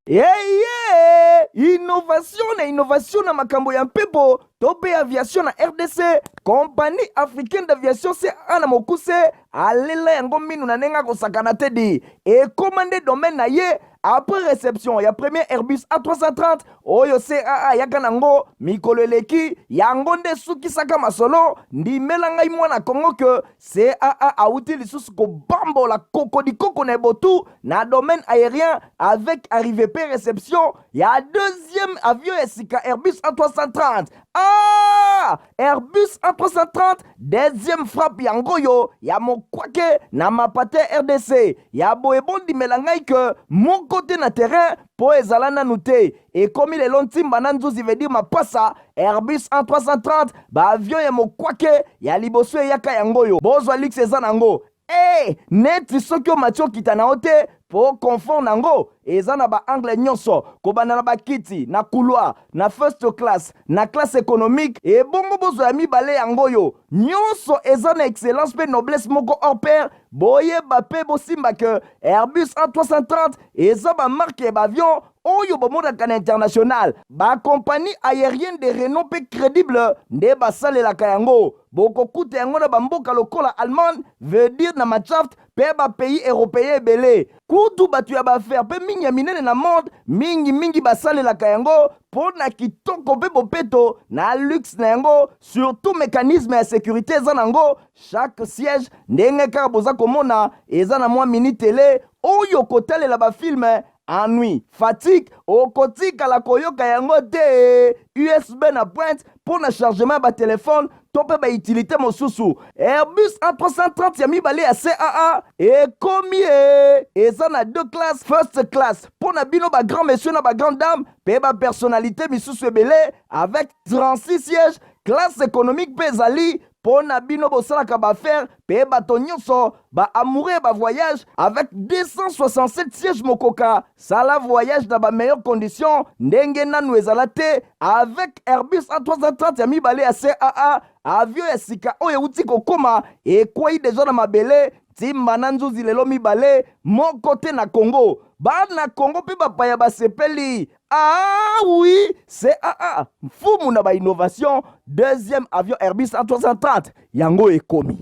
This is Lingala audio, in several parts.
Eye! Innovation na innovation na makambo ya mpepo to mpe aviation na rdc, Compagnie africaine d'aviation CAA na mokuse alela yango minu na ndenge akosakana te di ekoma nde domaine na ye après reception ya premier Airbus A330 oyo CAA ayaka nango mikolo eleki, yango nde esukisaka masolo. Ndimela ngai mwana Congo que CAA awuti lisusu kobambola kokodikoko na ebotu na domaine aérien avec arrivée pe réception ya deuxième avion ya sika Airbus A330. Ah! Airbus A330 deuxième frappe yango oyo ya mokwake na mapate RDC ya boye. Bondimela ngai ke moko te na terrain mpo ezala nanu te. Ekomi lelo ntimba na nzuzi, veut dire mapasa. Airbus A330, baavion ya mokwake ya liboso eyaka yango oyo. Bozwa luxe eza nango e neti soki omati okita na yo te, mpo confort nango eza na baangle nyonso, kobanda na bakiti na couloir, na first class, na classe économique. Ebongo bozwa ya mibale yango oyo, nyonso eza na excellence mpe noblesse moko hors pair. Boyeba mpe bosimba ke Airbus A330 eza bamarque ya baavion oyo bomonaka na international. Bacompagnie aérienne de renom mpe crédible nde basalelaka yango. Bokokuta yango na bamboka lokola Allemagne, veut dire na Mannschaft, mpe bapays européen ebele. Kutu bato ya baaffaire mpe mingi ya minene na monde mingimingi basalelaka yango mpo na kitoko mpe bopeto na luxe na yango, surtout mécanisme ya sécurité eza nango. Chaque siège, ndenge kaka boza komona, eza na mwa mini télé oyo kotalela bafilme. Ennui, fatigue okotikala koyoka yango te. USB na pointe mpo na chargement ya batelefone to mpe bautilité mosusu. Airbus A330 ya mibale ya CAA ekomi e eza na deux classes: first class mpo na bino bagrand monsieur na bagrand dame mpe bapersonnalité misusu ebele avec 36 sièges. Classe économique mpe ezali mpo na bino bosalaka baaffaire mpe bato nyonso baamoureux ya bavoyage avec 267 sièges. Mokoka sala voyage na bameilleure condition ndenge nanu ezala te avec Airbus A330 ya mibale ya CAA. Avion ya sika oyo euti kokóma, ekwei deja na mabele, ntimba na nzuzi lelo mibale moko te na Congo. Bana Congo mpe bapaya basepeli. Ah oui, CAA mfumu na bainnovation. Deuxième avion Airbus A330 yango ekomi.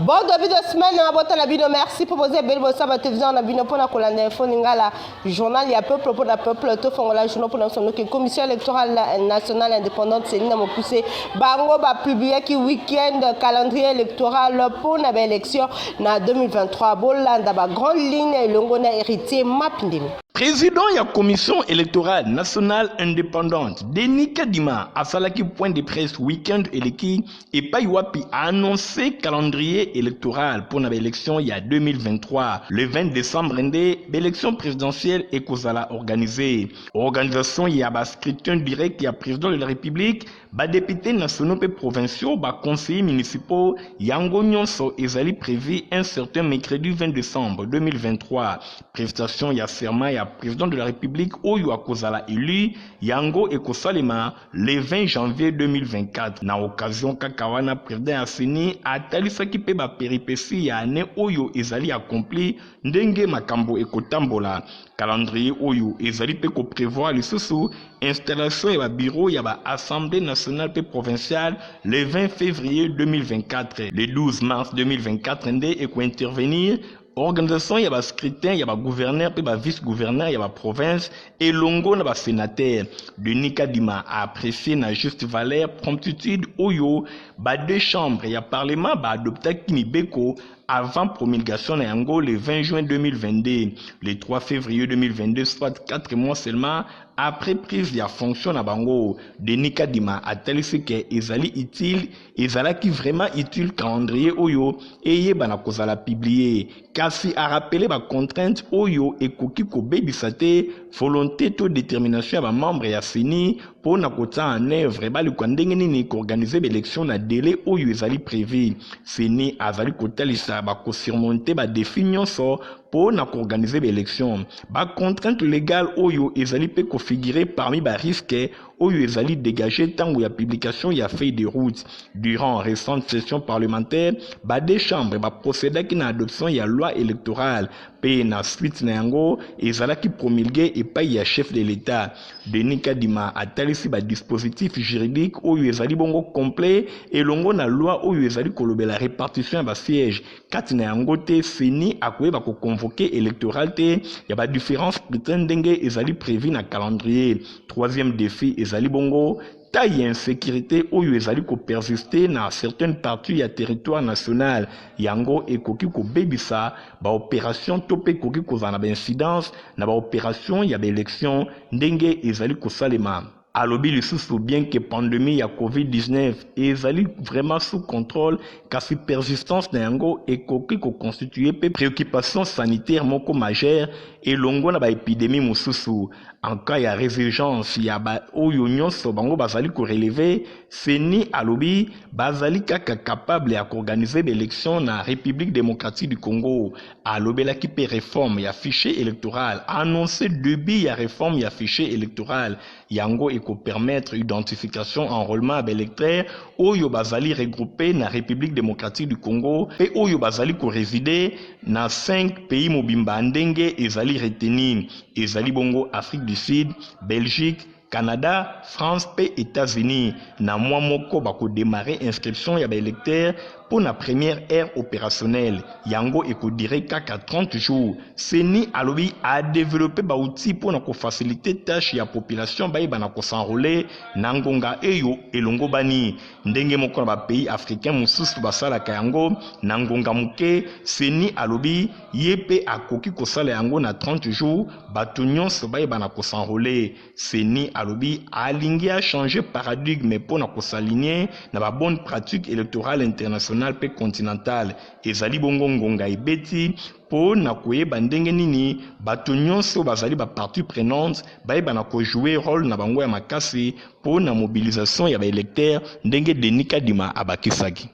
Bon début de semaine na bota bino. Merci pour poser ebele bosala batélévision na bino mpona kolanda Info Lingala, journal ya peuple mpona peuple. Tofongola journal mpona biso noki Commission électorale nationale indépendante, CENI na mokuse, bango bapubliaki week-end calendrier électoral mpona baélection na 2023. Bolanda bagrande ligne elongo na Héritier Mapindemi. Président ya Commission électorale nationale indépendante, Denis Kadima, asalaki point de presse week-end eleki epai wapi annoncé calendrier électoral pour na baélection ya 2023. Le 20 décembre nde baélection présidentielle ekozala organisée. Organisation ya bascrutin direct ya président de la République, badéputés nationaux mpe provinciaux, baconseillers municipaux, yango nyonso ezali prévu un certain mercredi 20 décembre 2023. Prestation ya serment ya président de la République oyo akozala élu, yango ekosalema le 20 janvier 2024. Na occasion kaka wana, président ya CENI atalisaki mpe bapéripéties ya année oyo ezali accompli, ndenge makambo ekotambola. Calendrier oyo ezali mpe koprévoir lisusu installation ya babureau ya baassemblée nationale mpe provinciale le 20 février 2024. Le 12 mars 2024 nde ekointervenir organisation ya bascrutin ya bagouverneur mpe bavice-gouverneur ya baprovince elongo na basénateur. Denis Kadima aapprécié na juste valeur promptitude oyo badeux chambres ya parlement baadoptaki mibeko avant promulgation na yango le 20 juin 2022. Le 3 février 2022, soit 4 mois seulement après prise ya fonction na bango. Denis Kadima atalisi ke ezali utile, ezalaki vraiment utile calendrier oyo eyebana kozala publié, kasi arappeler bacontrainte oyo ekoki kobebisa te volonté to détermination ya bamembre ya CENI mpo na kotia en œuvre, baluka ndenge nini koorganiser baélection na délai oyo ezali prévu. CENI azali kotalisa bakosurmonter badéfis nyonso. mpo na koorganiser baélection. Bacontrainte légale oyo ezali mpe kofigure parmi barisque oyo ezali dégagé ntango ya publication ya feuille de route. Durant récente session parlementaire, ba deux chambres baprocédaki na adoption ya loi électorale, mpe na suite na yango ezalaki promulgué epai ya chef de l'État. Denis Kadima atalisi badispositif juridique oyo ezali bongo complet elongo na loi oyo ezali kolobela répartition ya basiège. Kati na yango te, CENI akoyeba koconvoquer électoral te ya badifférents scrutin ndenge ezali prévu na calendrier. Troisième défi ezali bongo taille ya insécurité oyo ezali kopersiste na certaines parties ya territoire national. Yango ekoki kobebisa baopération to mpe ekoki kozala na baincidence na baopération ya baélection ndenge ezali kosalema. Alobi lisusu, bien que pandémie ya COVID-19 ezali vraiment sous contrôle, kasi persistance na yango ekoki koconstituer mpe préoccupation sanitaire moko majeure elongo na baépidémie mosusu. En cas ya résurgence ya oyo nyonso bango bazali korelever, CENI alobi bazali kaka capable ya koorganiser baélection na République démocratique du Congo. Alobelaki mpe réforme ya fichier électoral, annoncé début ya réforme ya fichier électoral. Yango ekopermettre identification, enrôlement ya baélecteur oyo bazali regroupé na République démocratique du Congo mpe oyo bazali korésider na 5 pays mobimba ndenge ezali retenu. Ezali bongo Afrique du Sud, Belgique, Canada, France mpe États-Unis. Na mwa moko bakodémarrer inscription ya baélecteur mpo na première ère opérationnelle. Yango ekodurer kaka 30 jours. CENI alobi adévelopper baoutil mpo na kofaciliter tâche ya population bayeba na kos'enrôler na ngonga eyo elongo bani, ndenge moko na bapays africain mosusu basalaka yango na ngonga moke. CENI alobi ye mpe akoki kosala yango na 30 jours, bato nyonso bayeba na kos'enrôler. CENI alobi alingi achanger paradigme mpo na kos'aligner na babonne pratique électorale internationale mpe continentale. Ezali bongo ngonga ebeti mpo na koyeba ndenge nini bato nyonso bazali bapartie prenante bayeba na kojouer rôle na bango ya makasi mpo na mobilisation ya baélecteur, ndenge Denis Kadima abakisaki.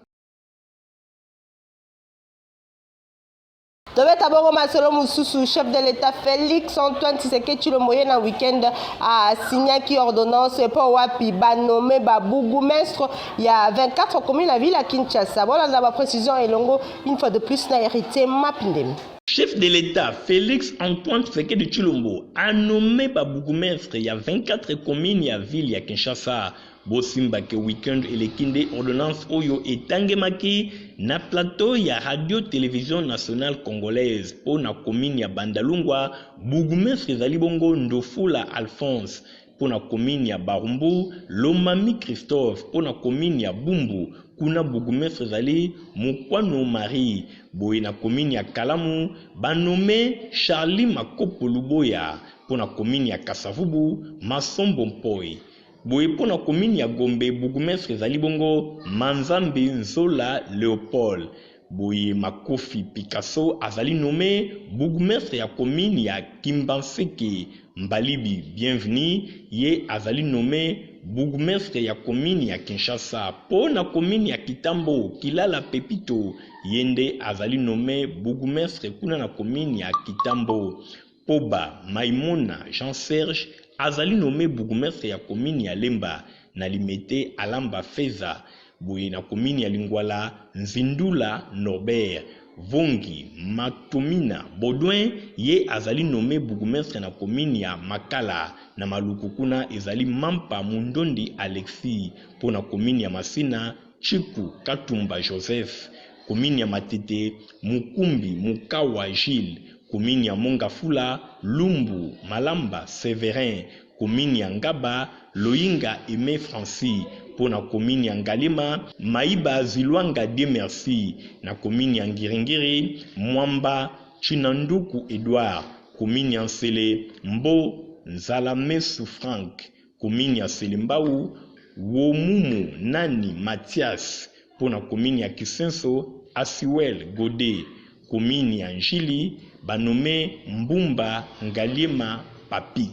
Tobeta bongo masolo mosusu. Chef de l'État Félix Antoine Tshisekedi Tshilombo ye na week-end asignaki ordonnance mpo wapi banommer babourgmestre ya 24 commune na ville ya Kinshasa. Bolanda baprécision elongo une fois de plus na Héritier Mapindemi. Chef de l'État Félix Antoine Tshisekedi Tshilombo a nommé babourgmestre ya 24 communes ya ville ya Kinshasa. Bosimbake, weekend eleki nde ordonnance oyo etangemaki na plateau ya Radio Télévision Nationale Congolaise. Mpo na commune ya Bandalungwa, bourgmestre ezali bongo Ndofula Alphonse. Mpo na commune ya Barumbu, Lomami Christophe. Mpo na commune ya Bumbu, kuna bourgmestre ezali Mokwano Marie. Boye na commune ya Kalamu, banommer Charlie Makopo Luboya. Mpo na commune ya Kasavubu, Masombo Mpoi. Boye mpo na commune ya Gombe, bourgmestre ezali bongo Manzambe Nzola Léopold. Boye Makofi Picasso azali nommé bourgmestre ya commune ya Kimbanseke. Mbalibi Bienvenu ye azali nommé bourgmestre ya commune ya Kinshasa. Mpo na commune ya Kitambo, Kilala Pepito ye nde azali nommé bourgmestre kuna na commune ya Kitambo. Poba Maimona Jean Serge azali nommé bourgmestre ya commune ya Lemba. Na Limete, Alamba Feza. Boye na commune ya Lingwala, Nzindula Norbert. Vongi Matomina Baudouin ye azali nommé bourgmestre na commune ya Makala. Na Maluku, kuna ezali Mampa Mundondi Alexis. Mpo na commune ya Masina, Chiku Katumba Joseph. Commune ya Matete, Mukumbi Mukawa Gilles. Commune ya Mont-Ngafula, Lumbu Malamba Séverin. Commune ya Ngaba, Loyinga Aimé Francis. Mpo na commune ya Ngaliema, Maiba Zilwanga Dieu Merci. Na commune ya Ngiri-Ngiri, Mwamba Chinanduku Edouard. Commune ya Nsele, Mbo Nzalamesu Frank. Commune ya Selembao, Womumu Nani Mathias. Mpo na commune ya Kisenso, Asiwel Gode. Commune ya Njili, banommer Mbumba Ngaliema Papi.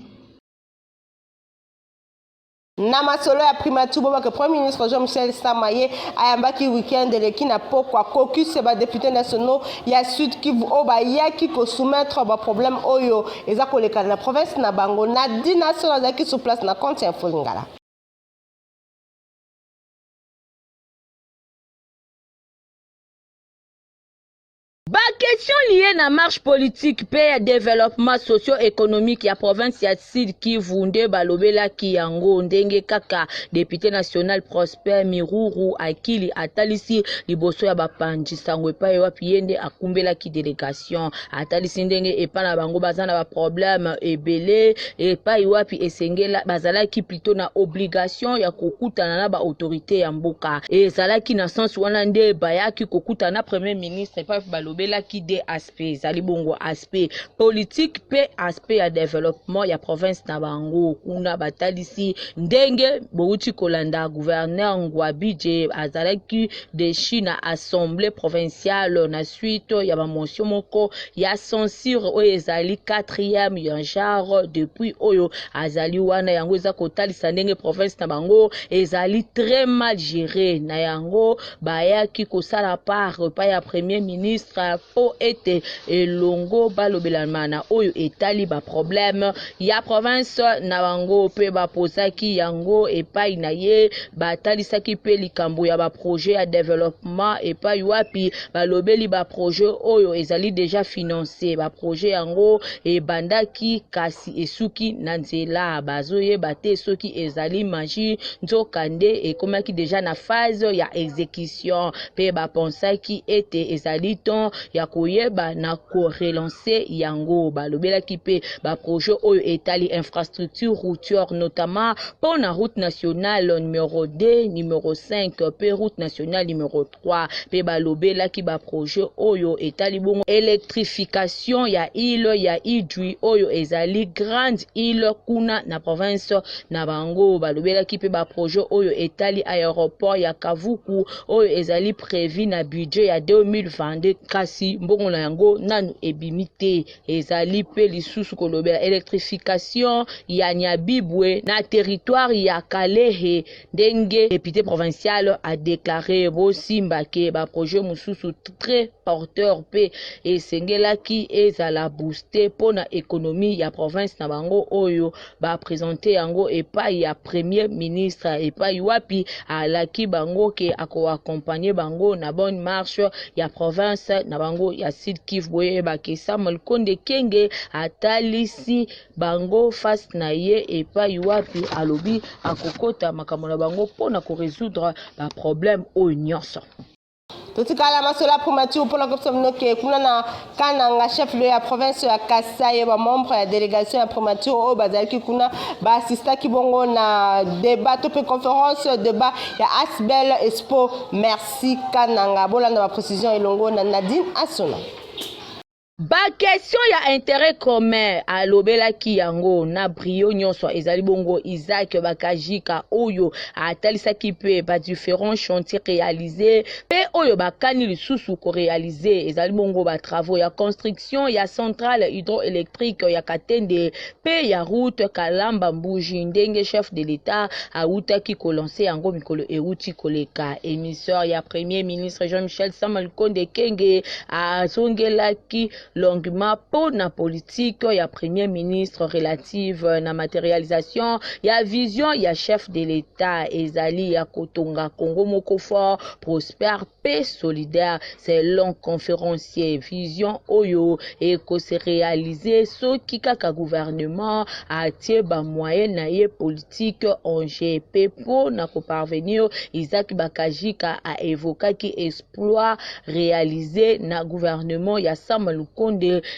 Na masolo ya primature, bobaka Premier ministre Jean-Michel Sama ye ayambaki week-end eleki na pokwa caucus ya badepute nationaux ya Sud Kivu oyo bayaki kosoumettre baproblème oyo eza kolekana na province na bango. Nadine Asola azalaki sur place na compte ya Info Lingala. Ba questions liées na marche politique pe ya developpement socio-economique ya province ya Sud Kivu nde balobelaki yango, ndenge kaka depute national Prosper Miruru Akili atalisi liboso ya bapanzi sango epai wapi ye nde akumbelaki delegation. Atalisi ndenge epai na bango baza na ba problème ebele epai wapi esengela bazalaki plutôt na obligation ya kokutana na ba autorite ya mboka. Ezalaki na sens wana nde bayaki kokutana na premier ministre epai balobelaki de aspect ezali bongo aspect politique mpe aspect ya developpement ya province na bango. Kuna batalisi ndenge bowuti kolanda gouverneur Ngwabidje azalaki dechu na assemblée provinciale na suite ya bamotion moko ya censure oyo ezali quatrième ya genre depuis oyo azali wana. Yango eza kotalisa ndenge province na bango ezali très mal géré. Na yango bayaki kosala part epai ya premier ministre mpo ete elongo balobelama na oyo etali baproblème ya province na bango, mpe bapozaki yango epai na ye. Batalisaki mpe likambo ya baprojet ya développement epai wapi balobeli baprojet oyo ezali déjà financé. Baprojet yango ebandaki kasi esuki na nzela, bazoyeba te soki ezali magie, nzokande ekomaki déjà na phase ya exécution, mpe bapensaki ete ezali temps ya koyeba na korelancer yango. Balobelaki mpe baprojet oyo etali infrastructure routière, notamment mpo na route nationale numéro 2, numéro 5 mpe route nationale numéro 3, mpe balobelaki baprojet oyo etali bongo électrification ya île ya Idjwi oyo ezali grande île kuna na province na bango. Balobelaki mpe baprojet oyo etali aéroport ya Kavuku oyo ezali prévu na budget ya 2022, kasi mbongo na yango nanu ebimi te. Ezali mpe lisusu kolobela électrification ya Nyabibwe na territoire ya Kalehe, ndenge député provincial a déclaré. Bosimba ke baprojet mosusu très porteur mpe esengelaki ezala booste mpona économie ya province na bango oyo baprésente yango epai ya premier ministre, epai wapi alaki bango ke akoaccompagner bango na bonne marche ya province na bango ya Sud Kivu. Boyebake Samuel Konde Kenge atalisi bango face na ye epai wapi alobi akokota makambo na bango mpona korésoudre baproblème oyo nyonso. Totikala masolo ya primature mpona kopesa bino ke kuna na Kananga, chef lieu ya province ya Kasai, bamembre ya délégation ya primature oyo bazalaki kuna baassistaki bongo na débat to mpe conférence débat ya Asbel Expo Merci Kananga. Bolanda baprécision elongo na Nadine Asona. Baquestion ya intérêt commun alobelaki yango na brio nyonso. Ezali bongo Isaac Bakajika oyo atalisaki mpe badifférents chantiers réalisés mpe oyo bakani lisusu koréaliser. Ezali bongo batravaux ya construction ya centrale hydroélectrique ya Katende mpe ya route Kalamba Mbuji, ndenge chef de l'État awutaki kolancer yango mikolo euti koleka. Émissaire ya premier ministre Jean-Michel Sama Lukonde Kenge azongelaki longuement mpo na politique ya premier ministre relative na matérialisation ya vision ya chef de l'État, ezali ya kotonga Congo moko fort, prospère mpe solidaire. Selon conférencier, vision oyo ekose réaliser soki kaka gouvernement atie bamoyen na ye politique en jeu. Mpe mpo na koparvenir, Isaac Bakajika aévokaki exploit réalisé na gouvernement ya Sama Lukonde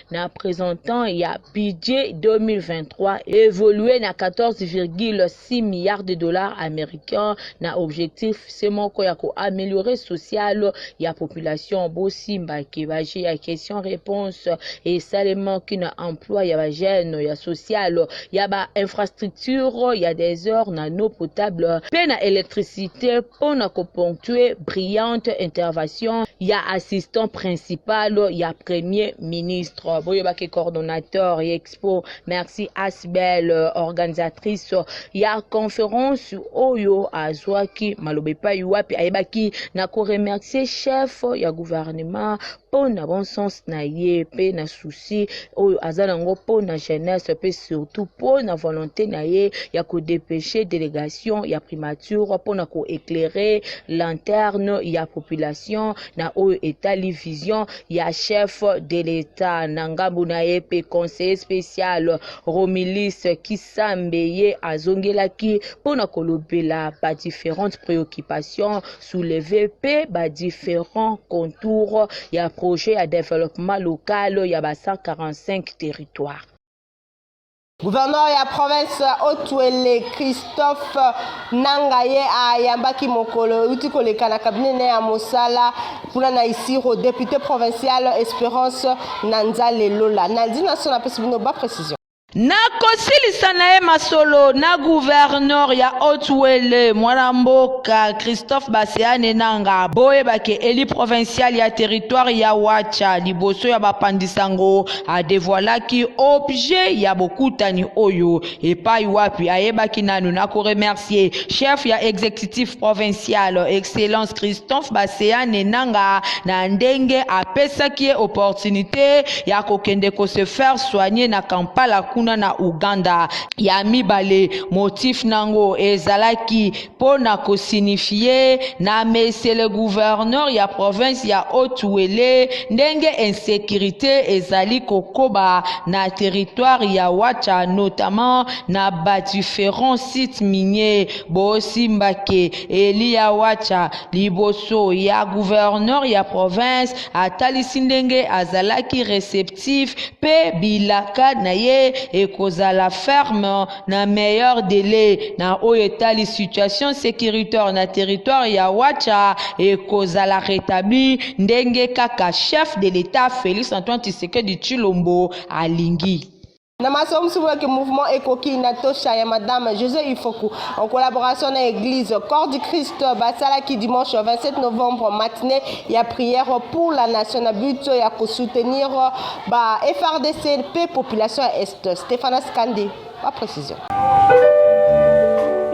na présentant ya budget 2023 évolué na 14,6 milliards de dollars américains, na objectif se moko ya koaméliorer social ya population. Bosimbake baje ya question réponse esalemaki na emploi ya bajeune, ya social, ya bainfrastructure ya des heures na eau potable mpe na électricité, mpona koponctuer brillante intervention ya assistant principal ya premier. ministre. Boyebaki coordonnateur ya expo Merci Asbel, organisatrice ya conférence oyo azwaki maloba epai wapi ayebaki na koremercier chef ya gouvernement mpo na bon sens na ye mpe na souci oyo aza nango mpo na jeunesse mpe surtout mpo na volonté na ye ya kodepeshe délégation ya primature mpo na koéclairer lanterne ya population na oyo etali vision ya chef de l'État. Na ngambo na ye mpe conseiller spécial Romilis Kisambe ye azongelaki mpo na kolobela ba différentes préoccupations soulevées mpe ba différents contours ya projet ya développement local ya ba 145 territoires. Gouverneur ya province Haut-Uele Christophe Nanga ye ayambaki mokolo euti koleka na cabinet na ya mosala kuna na Isiro député provincial Espérance na Nzale Lola. Naldina Sona apesi bino ba précision. Na kosilisa na ye masolo na gouverneur ya Haut-Uele mwana mboka Christophe Baseane Nanga, boyebake élu provincial ya territoire ya Watcha liboso ya bapandisango adévoilaki objet ya bokutani oyo epai wapi ayebaki nanu na koremercier chef ya exécutif provincial Excellence Christophe Baseane Nanga na ndenge apesaki ye opportunité ya kokende kose faire soigner na Kampala kuna na Uganda. Ya mibale, motif nango ezalaki mpo na kosignifier na monsieur le gouverneur ya province ya Haut-Uele ndenge insécurité ezali kokoba na territoire ya Watcha, notamment na ba différents sites miniers. Bosimbake élu ya Watcha liboso ya gouverneur ya province atalisi ndenge azalaki réceptif mpe bilaka na ye ekozala ferme na meilleur délai na oyo etali situation sécuritaire na territoire ya Watcha ekozala rétabli ndenge kaka chef de l'État Félix Antoine Tshisekedi Tshilombo alingi. Na masomo mosusu, mouvement Ekoki Inatosha ya madame José Ifoku en collaboration na église Corps du Christ basalaki dimanche 27 novembre matinée ya prière pour la nation na but ya kosoutenir ba FARDC mpe population ya Est. Stéphanas Kande, ba précision.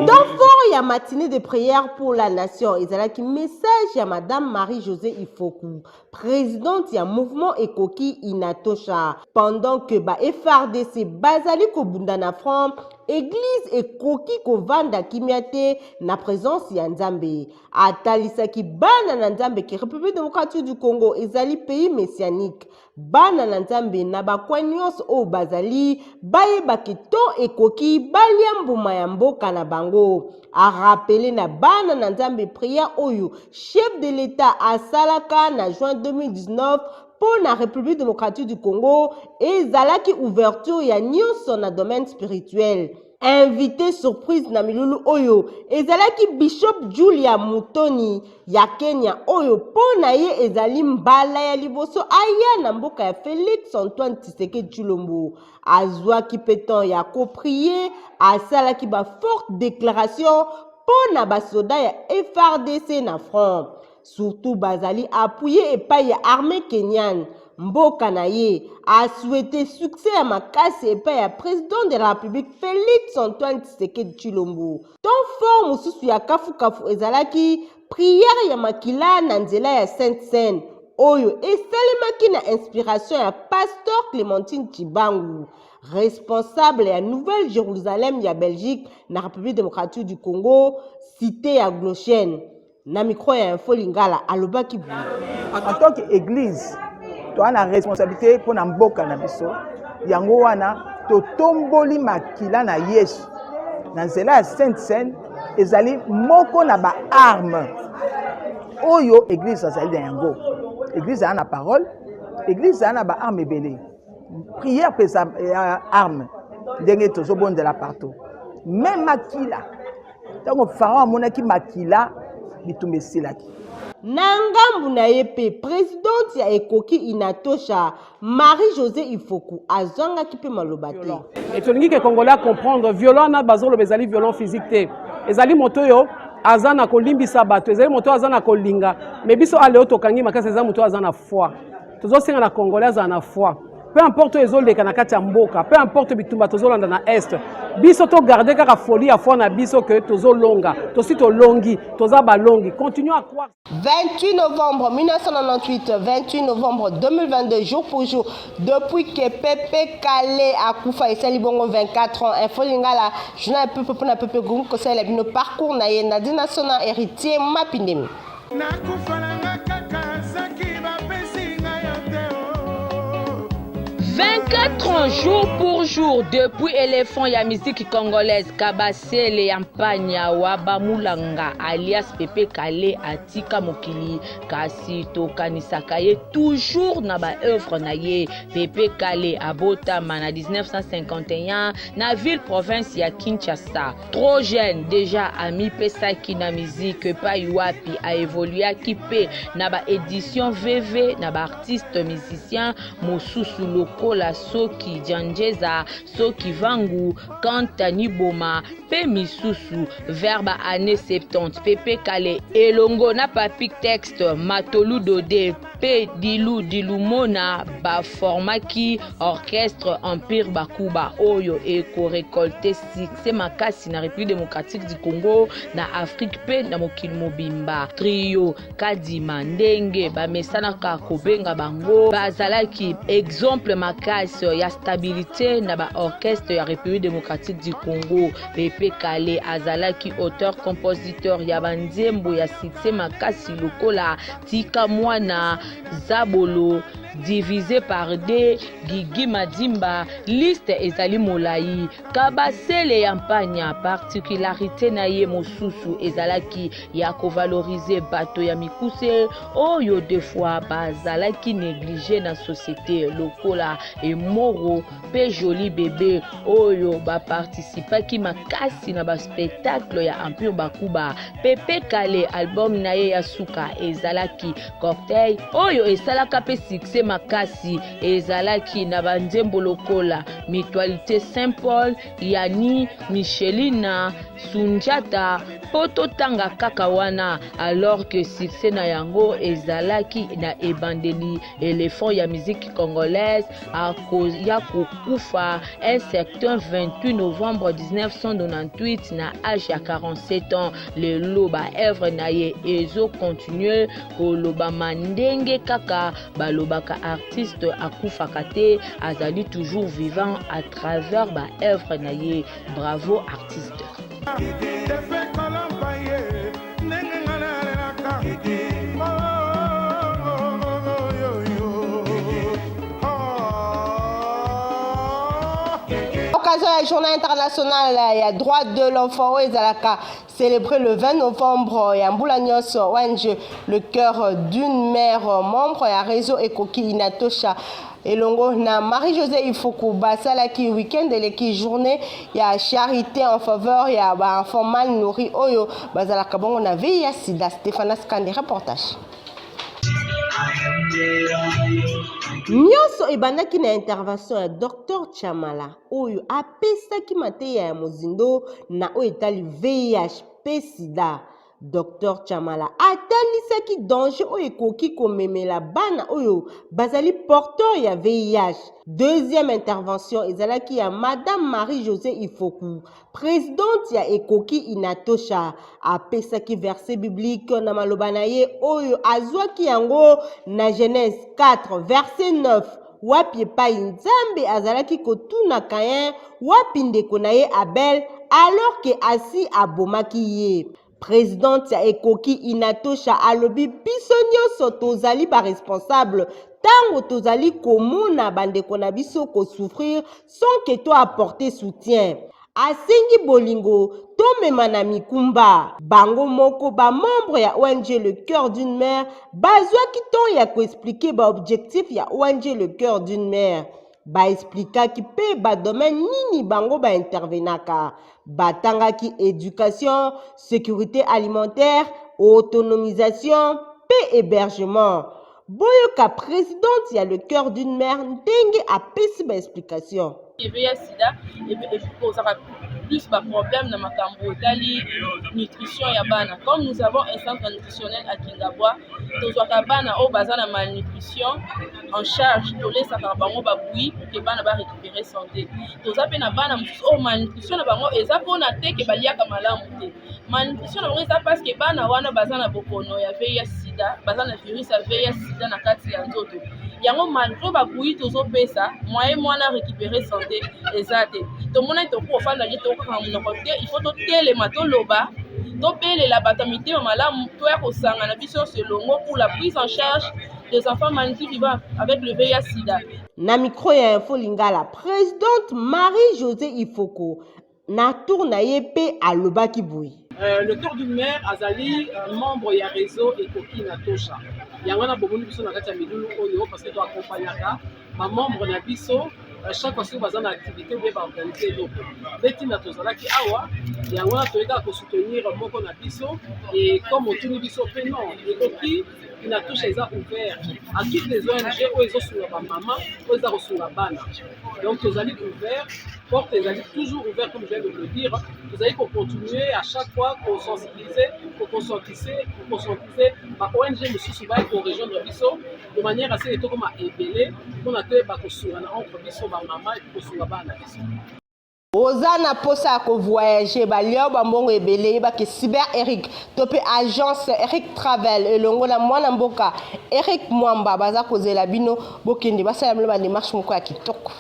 Temps fort ya matinée de prière pour la nation ezalaki message ya madame Marie-Josée Ifoku, présidente ya mouvement Ekoki Inatosha. Pendant que ba FARDC bazali kobunda na front, église ekoki kovanda kimia te na présence ya Nzambe. Atalisaki bana na Nzambe ke République démocratique du Congo ezali pays messianique. Bana na Nzambe na bakwa nyonso oyo bazali bayebaki to ekoki balia mbuma ya mboka na bango. Arappeler na bana na Nzambe prière oyo chef de l'État asalaka na juin 2019 mpo na République démocratique du Congo, ezalaki ouverture ya nyonso na domaine spirituel. Invité surprise na milulu oyo ezalaki Bishop Julia Mutoni ya Kenya, oyo mpo na ye ezali mbala ya liboso aya na mboka ya Félix Antoine Tshisekedi Tshilombo. Azwaki mpe temps ya koprier, asalaki baforte déclaration mpo na basoda ya FARDC na front, surtout bazali appuyé epai ya armée kenyane, mboka na ye. Asouhaité succès ya makasi epai ya président de la République Félix Antoine Tshisekedi Tshilombo. Temps fort mosusu ya kafukafu ezalaki prière ya makila na nzela ya Sainte Cène oyo esalemaki na inspiration ya pasteur Clémentine Chibangu, responsable ya Nouvelle Jérusalem ya Belgique na République démocratique du Congo, cité ya Glochen. Na micro ya Info Lingala alobaki boye: En tant que église, toza na responsabilité mpona mboka na biso. Yango wana totomboli makila na Yesu na nzela ya Sainte Cène. Ezali moko na baarme oyo église azali na yango. Église aza na parole, église aza na baarme ebele. Prière mpe eza arme, ndenge tozobondela partout. Mais makila, ntango Pharaon amonaki makila, bitumba esilaki. Na ngambu na ye mpe, présidente ya Ekoki Inatosha Marie-José Ifoku azwangaki mpe maloba te. E tolingi ke Congolais comprendre, violent na bazoloba ezali violent physique te, ezali moto oyo aza na kolimbisa bato, ezali moto oyo aza na kolinga. Mais biso aleo tokangi makasi, eza moto oyo aza na foi. Tozosenga na Congolais azala na foi. Peu importe oyo ezoleka na kati ya mboka, peu importe bitumba tozolanda na Est, biso togarde kaka folie ya foi na biso que tozolonga, tosi tolongi, toza balongi. Continuons à croire. 28 novembre 1998, 28 novembre 2022, jour pour jour, depuis que Pepe Kale akufa esali bongo 24 ans, Info Lingala, journal Pepe pona Pepe Gungu kosalela bino parcours na ye na National Héritier Mapindemi. Nakufa na nga kaka soki bapesi nga yo te oh. 24 ans jour pour jour depuis éléphant ya musique congolaise Kabasele ya Mpanya wa Bamulanga alias Pepe Kale atika mokili, kasi tokanisaka ye toujours na ba œuvre na ye. Pepe Kale abotama na 1951 na ville province ya Kinshasa. Trop jeune dejà amipesaki na musique epai wapi a evoluaki pe na ba edition VV na ba artistes musiciens mosusu lokola Soki Djanjeza, Soki Vangu, Kanta Niboma pe misusu. Vers ba annees 70 Pepe Kale elongo na Papy Texte, Matolu Dode pe Dilu Dilumona ba formaki orchestre Empire Bakuba oyo eko recolter succès makasi na République démocratique du Congo, na Afrique pe na mokili mobimba. Trio Kadima ndenge bamesanaka kobenga bango bazalaki exemple makasi ya stabilité na ba orchestre ya République démocratique du Congo. Pepe Kale azalaki auteur compositeur ya banzembo ya succès makasi lokola Tika mwana, Zabolo, Divise par deux, Gigi Madimba, liste ezali molayi. Kabasele ya Mpanya, particularite na ye mosusu ezalaki ya kovalorize bato ya mikuse oyo de fois bazalaki neglige na societe lokola Emoro pe Jolie Bebe oyo baparticipaki makasi na ba spectacle ya Empire Bakuba. Pepe Kale album na ye ya suka ezalaki Cocktail oyo esalaka pe succès makasi, ezalaki na ba nzembo lokola Mutualite Saint Paul, Yani, Michelina, Sunjata po totanga kaka wana, alors que succès na yango ezalaki na ebandeli. Elephant ya musique congolaise akoya kokufa un certain 28 novembre 1998 na age ya 47 ans. Lelo ba œuvre na ye ezo continuer kolobama ndenge kaka balobaka artiste akufaka te, azali toujours vivant à travers ba œuvre na ye. Bravo artiste. Occasion ya journée internationale ya droit de l'enfant oyo ezalaka célébré le 20 novembre ya mbula nyonso, ONG Le Cœur d'une Mère, membre ya réseau Ekoki Inatosha elongo na Marie-Josée Ifuku basalaki week-end eleki journée ya charité en faveur ya ba enfants mal nourris oyo bazalaka bongo na VIH sida. Stéphanas Kande reportage. Nyonso ebandaki na intervention ya Dr Chamala oyo apesaki mateya ya mozindo na oyo etali VIH mpe sida. Docteur Tshamala atalisaki danger oyo ekoki komemela bana oyo bazali porteur ya VIH. Deuxième intervention ezalaki ya Madame Marie-Josée Ifoku, presidente ya Ekoki Inatosha. Apesaki verset biblique na maloba na ye oyo azwaki yango na Genèse 4 verset 9 wapi epai Nzambe azalaki kotuna Caïn wapi ndeko na ye Abel alors que asi abomaki ye. Presidente ya Ekoki Inatosha alobi biso nyonso tozali ba responsable tango tozali komona bandeko na biso ko souffrir sans que to apporter soutien. Asengi bolingo tomema na mikumba. Bango moko ba membres ya ong Le Coeur d'une Mère bazwaki temps ya ko expliquer ba objectifs ya ong Le Coeur d'une Mère. Ba explikaki pe ba domaines nini bango ba intervenaka. Batangaki education, securite alimentaire, autonomisation pe hebergement. Boyoka presidente ya Le Coeur d'une Mère ndenge apesi ba explications. VIH sida ekozaka plus ba problème na makambo etali nutrition ya bana. Comme nous avons un centre nutritionnel à Kingabwa, tozwaka bana oyo baza na malnutrition en charge, tolesaka bango ba bouillie pour que bana ba récupérer santé. Toza mpe na bana mosusu oyo malnutrition na bango eza mpona te ke baliaka malamu te. Malnutrition na bango eza parce que bana wana baza na bokono ya VIH sida, baza na virus ya VIH sida na kati ya nzoto. Yango malgre ba bouillie tozopesa, moyen mwana récupérer santé eza te. Tomonaki tokoki kofanda te, tokokanga monoko te, il faut totelema, toloba, tobelela bato ya mitema malamu toya kosangana biso nyonso elongo pour la prise en charge des enfants malnutris vivant avec le VIH sida. Na micro ya Info Lingala, presidente Marie-Josee Ifoko na tour na ye mpe alobaki boye. Le Cœur d'une Mère azali membre ya réseau Ekoki na Tosha. Yango wana bomoni biso na kati ya milulu oyo parce que to accompagnaka ba membre na biso chaque fois soki baza na activité ou bien ba organiser eloko. Nde ntina tozalaki awa, yango wana toyei kaka kosoutenir moko na biso et comme otuni biso mpe non, Ekoki na Tosha eza ouvert à toutes les ONG oyo ezosunga ba mama, oyo eza kosunga bana. Donc tozali ouvert, porte ezali toujours ouvert comme je viens de le dire. Tozali kocontinuer à chaque fois kosensibiliser, koconscientiser, koconscientiser ba ONG mosusu baya korejoindre biso de manière à ce que tokoma ebele mpona toyeba kosungana entre biso bamama et kosunga bana na biso. Oza na posa ya ko voyager, balia yo ba mbongo ebele, yeba ke Cyber Eric to pe agence Eric Travel elongo na mwana mboka Eric Mwamba baza kozela bino bokende basala bino ba demarche moko ya kitoko.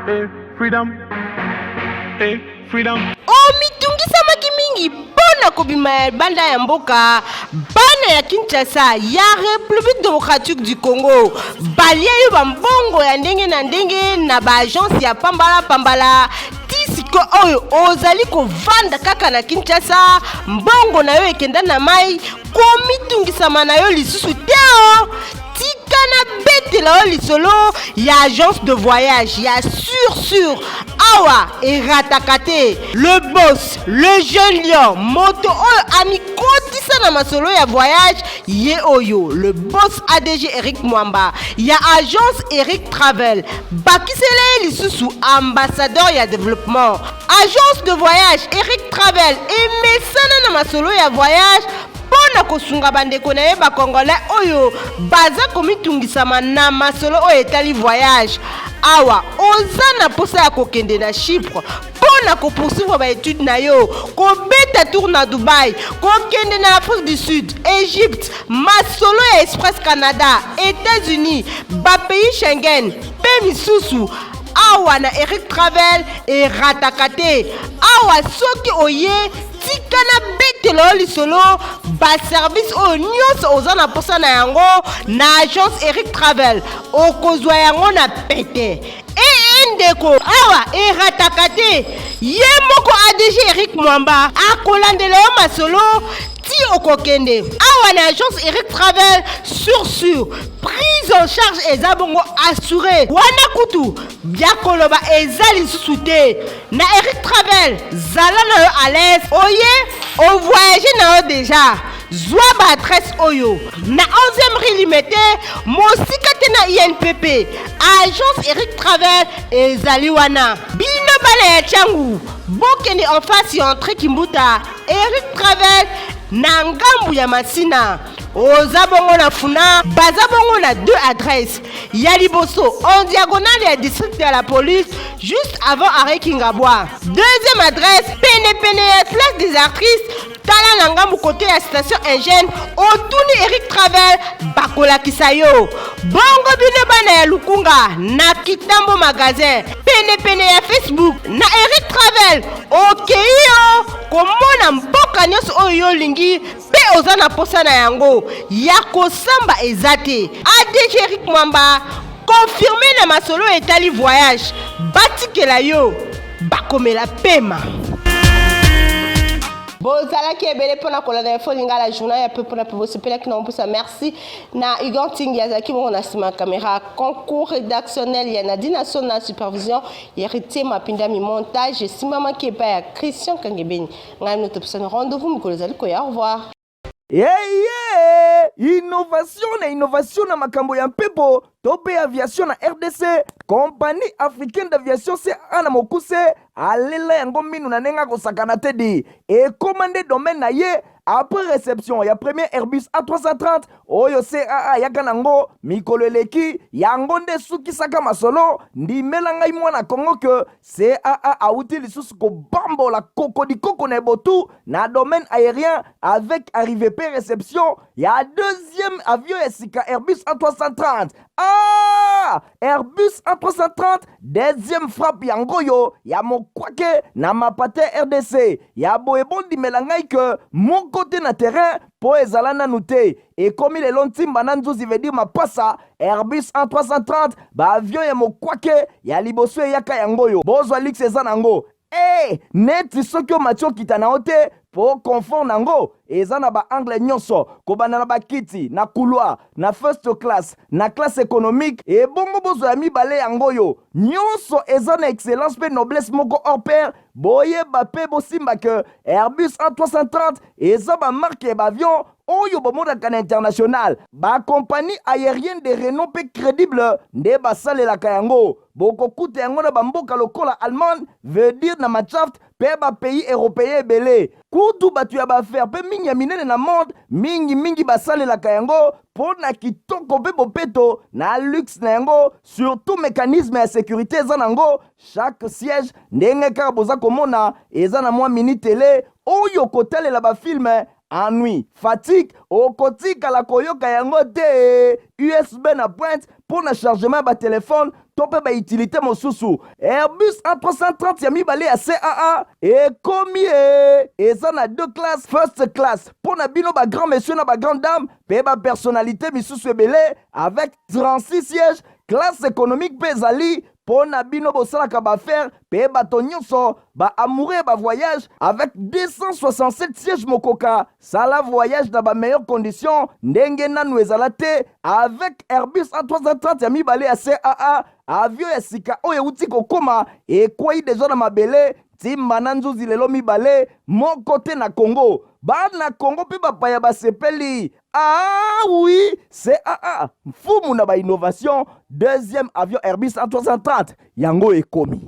Hey, freedom. Hey, freedom. Omitungisamaki mingi mpo na kobima ya libanda ya mboka. Bana ya Kinshasa ya Republique democratique du Congo balia yo bambongo ya ndenge na ndenge na ba agence ya pambala pambala ti siko oyo ozali kovanda kaka na Kinshasa, mbongo na yo ekenda na mai. Komitungisama na yo lisusu te o tika nabetela yo lisolo ya agence de voyage ya sur sur awa erataka te. Le boss, le jeune lion, moto oyo amikotisa na masolo ya voyage ye oyo, le boss ADG Eric Mwamba ya agence Eric Travel, bakisela ye lisusu ambassadeur ya développement. Agence de voyage Eric Travel emesana na masolo ya voyage mpo na kosunga bandeko na ye bacongolais oyo baza komitungisama na masolo oyo etali voyage. Awa oza na mposa ya kokende na Chypre mpo na kopoursuivre baetude na yo, kobeta tour na Dubai, kokende na Afrique du Sud, Egypte, masolo ya Express Canada, États-Unis, bapays Schengen mpe misusu, awa na Eric Travel erataka te. Awa soki oye, tika nabetela yo lisolo baservice oyo nyonso oza na mposa na yango na agence Eric Travel, okozwa yango na pete. Ee ndeko, awa erataka te. Ye moko ADG Eric Mwamba akolandela yo masolo ti okokende. Awa na agence Eric Travel, sur sur prise en charge eza bongo assuré. Wana kutu ya koloba eza lisusu te. Na Eric Travel, zala na yo à l'aise, oye ovoyage na yo deja. Zwa ba adresse oyo na 11e rue Limete, mosika te na INPP. Agence Eric Travel ezali wana. Bino bana ya Tshangu, bokende en face ya entrée Kimbuta, Eric Travel na ngambu ya Masina. Oza bongo na Funa, baza bongo na deux adresses. Ya liboso en diagonale ya district ya la police, juste avant arrêt Kingabwa. Deuxième adresse pene pene ya place des artistes, tala na ngambu kote ya station Engine, otuni Eric Travel bakolakisa yo. Bongo bino bana ya Lukunga na Kitambo magasin pene pene ya Facebook na Eric Travel, okei yo komona mboka nyonso oyo yo olingi mpe oza na posa na yango ya kosamba eza te. ADG Eric Mwamba confirme na masolo etali voyage, batikela yo bakomela pema. Bozalaki ebele mpona kolanda Info Lingala, journal ya pepo na pepo. Bosepelaki na mposa. Merci na Hugo Ntingi azalaki bongo na nsima ya caméra, concours rédactionnel ya Nadine Asona, supervision ya Héritier Mapindami, montage esimbamaki epai ya Christian Kangebeni. Ngai no topesani rendez-vous mokolo ezali koya. Au revoir. Yeye! Innovation na innovation na makambo ya mpepo to mpe aviation na rdc, Compagnie africaine d'aviation CAA na mokuse alela yango minu na ndenge akosakana te di ekoma nde domaine na ye après réception ya premier Airbus A330 oyo CAA ayaka nango mikolo eleki. Yango nde esukisaka masolo. Ndimela ngai mwana Kongo ke CAA awuti lisusu kobambola kokodikoko na ebotu na domaine aérien avec arrivée pe réception ya deuxième avion ya sika Airbus A330. Ah! Airbus A330 deuxième frappe yango oyo ya mokwake na mapate RDC ya boye. Bondimela ngai ke moko te na terrain mpo ezala nanu te. Ekomi lelo ntimba na nzuzi, veut dire mapasa. Airbus A330, baavion ya mokwake ya liboso eyaka yango oyo. Bozwa luxe eza nango e neti soki omati okita na yo te, mpo confort nango eza na baangle nyonso, kobanda na bakiti na couloir, na first class, na classe économique. Ebongo bozwa ya mibale yango oyo, nyonso eza na excellence mpe noblesse moko hors pair. Boyeba mpe bosimba ke Airbus A330 eza bamarque ya baavion oyo bomonaka na international. Bacompagnie aérienne de renom mpe crédible nde basalelaka yango. Bokokuta yango na bamboka lokola Allemagne, veut dire na Mannschaft, mpe bapays européen ebele. Kutu bato ya baaffaire mpe mingi ya minene na monde mingimingi basalelaka yango mpo na kitoko mpe bopeto na luxe na yango. Surtout mécanisme ya sécurité eza nango. Chaque siège, ndenge kaka boza komona, eza na mwa mini télé oyo kotalela bafilme. Ennui, fatigue okotikala koyoka yango te. USB na pointe mpo na chargement ya batelefone to mpe bautilité mosusu. Airbus A330 ya mibale ya CAA ekomi e eza na deux classes: first class mpo na bino bagrand monsieur na bagrand dame mpe bapersonnalité misusu ebele avec 36 sièges. Classe économique mpe ezali mpo na bino bosalaka baaffaire mpe bato nyonso baamoureux ya bavoyage avec 267 sièges. Mokoka sala voyage na bameilleure condition ndenge nanu ezala te avec Airbus A330 ya mibale ya CAA. Avion ya sika oyo euti kokóma, ekwei deja na mabele ntimba na nzuzi lelo mibale moko te na Congo. Bana Congo mpe bapaya basepeli. Ah oui, CAA, mfumu na bainnovation, deuxième avion Airbus A330 yango ekomi.